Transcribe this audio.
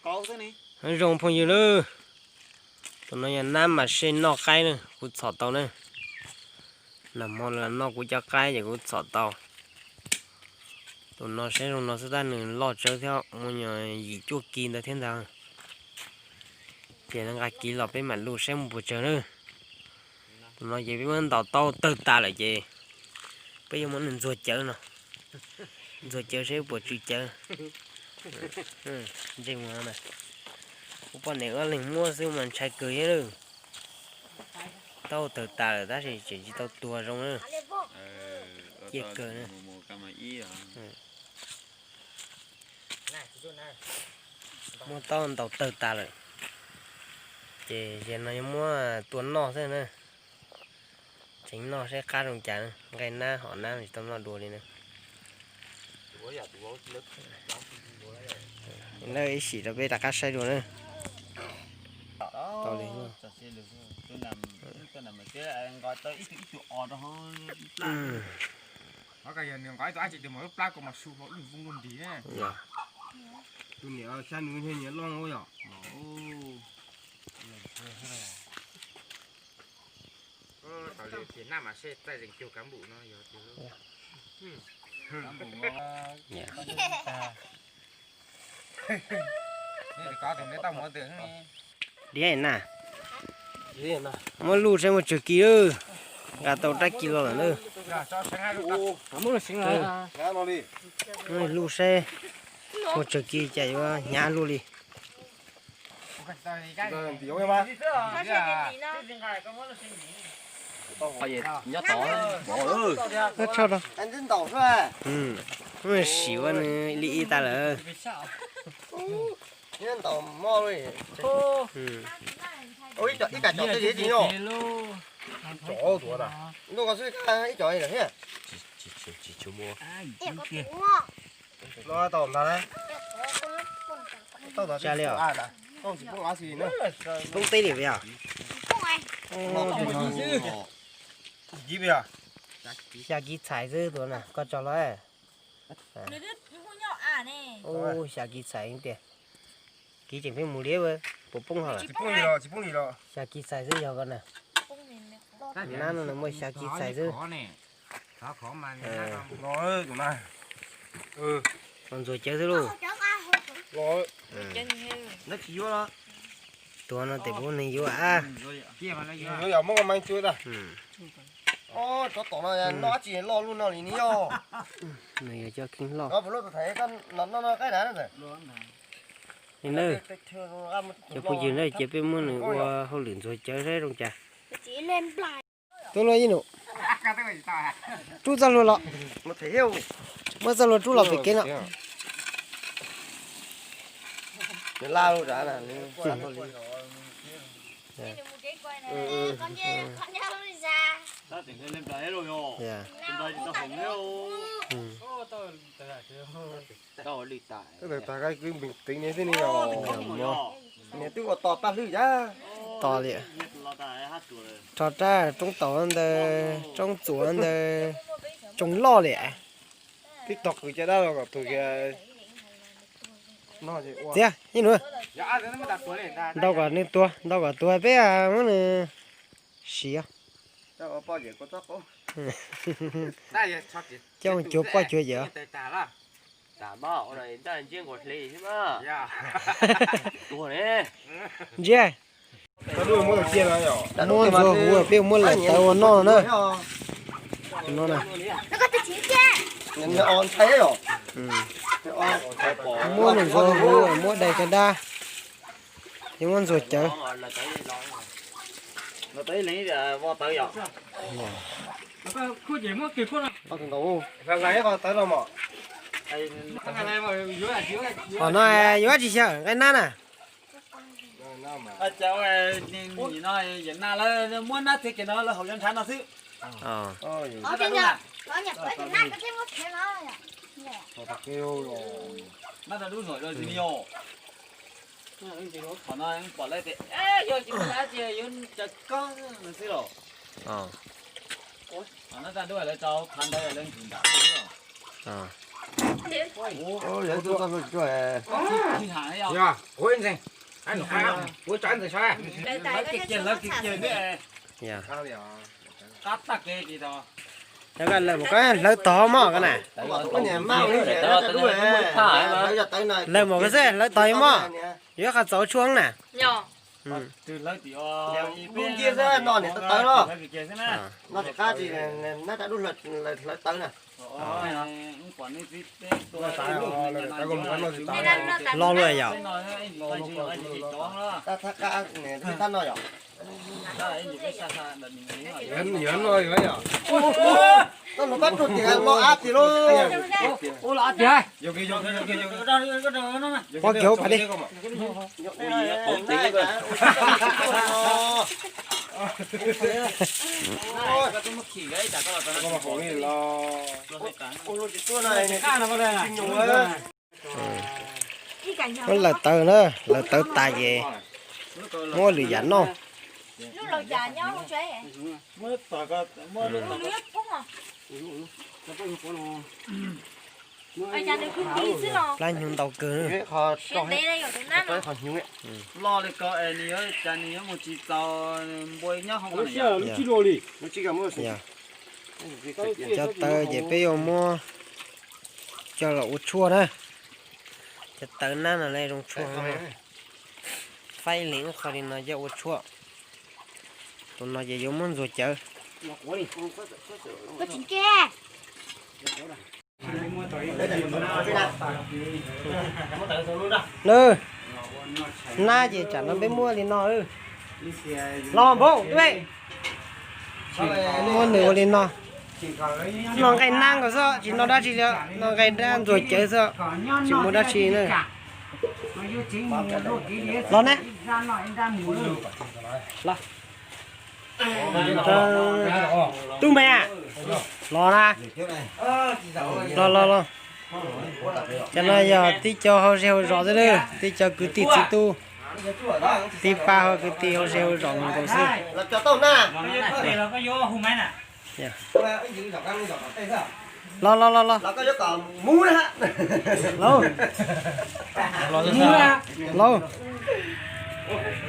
Nyob zoo phooj ywg nawb, tus no yog nab mas seb noj qaib na, kuv txhom tau na. Nag hmo los noj kuv cov qaib ces kuv txhom tau. Tus no seb zoo no xwb tab nws loj tsawv thiab, muaj nyuag yim cuaj kis ntawd thiab ntag. Ces nqa kiv los peb mam luj seb mus puas tsawg na. Tus no ces peb muab ntaus tau tawg tas lawm ces peb yuav muab nws ntxuag cawv no, ntxuag cawv seb puas tsw cawv. Ntsej muag no, ua poj niam ob leeg muab xwb mas ntshai kawg thiab lawm. Tau tawg tas lawm tab sis tseem tsis tau tuag zoo na. Ciaj kawg na. Muab taub ntaus tawg tas lawm, ces yog no yuav muab tua noj xwb na. Tseev noj seb qab zoo cas, nqaij nab hom nab tsis tau noj dua li na. Lawv ib sim rau peb rov qab saib dua na. Tau li. Tus niam xya nws nyiam loj yom. Diab na, muab luj seb muaj tsawg kis lawm, nqa tau rab kis los lawm na. Luj seb muaj tsawg kis cas yuav hnyav luaj li. Nyob tod, siv ua nws li ib tas lawm. Tsa li os. Poob teb li yog. Xya kis txhais xwb tus na, koj tso los. Xya kis txhais tiag. Kiv tseem pheej mus li, puas poob ho? Xya kis txhais xwb yog koj na. Nab no nws muaj xya kis txhais xwb. Los ntxuag cawv xwb lauj. Tuag no tes puv neeg yuav. Nws yog cov kheej loj. Li na, cov phooj ywg na, cia peb muab nws ua hauj lwm ntxuag cawv saib zoo cas. Tuaj luaj ib nus. Rub txoj hlua los. Muab txoj hlua rub los pem kev no. Tab tom tag kis kwv npis teev ne thiab ne yog. Niam twb ua to paj hlwb yam. To li. Rho rab roob taus ntawd, roob txuas ntawd, tsoo loj li. Twb tog kwv caj dab los kom tus kiag. Txiav ib nus. Nrau kom nws tuag, nrau kom tuag peb muab nws siv. Coj cuag poj cuag yawm. Ntsia, muab ntxuag huv peb muab lawm tawv ua noj na. No na. Muab ntxuag huv, muab dai caj dab, ces muab ntxuag cawv. Qhov no yuav dab tsi xyaw nqaij nab na? Muab nab txiav kiag no lawv haus cov ntshav no xwb. Nab rau dub nuam rau zi ni yom. Qhov no pom lawv tias yog tsis muaj dab tsi yuav tsaws koj xwb los. Qhov no tag dub lawv rau qhov ntawd lawv nthum nram xwb los. Lawv mus ko hlawv tog mog ko na. Lawv mus ko xwb hlawv tog mog. Yuav qhov txaus tshuaj na. Lo luaj yom. Pab kiag hauv pas di. Muab lawv tawv na, lawv tawv tas ces muab lwm yam noj. Plab hnyuv ntau kawg. Cov tawv ces peb yuav muab coj los ua tshuaj na. Cov tawv nab no zoo tshuaj. Faib leeg ib qho li no coj ua tshuaj. Tus no ces yuav muab ntxuag cawv. Nab, nab ces tsam no peb muab li no. Los npauj tub, muab nws ua li no. No nqaij nab nkaus xwb, tsis no dab tsi li, no nqaij nab ntxuag cawv xwb, tsis muaj dab tsi na. Los ne. Tub npe a, los na. Los los los. Cov no yog tib co hauv zej hauv zos xwb, tib co kwv tij txiv tub, tib pab hauv kwv tij hauv zej hauv zos nkaus xwb. Los los los los. Lauj, lauj.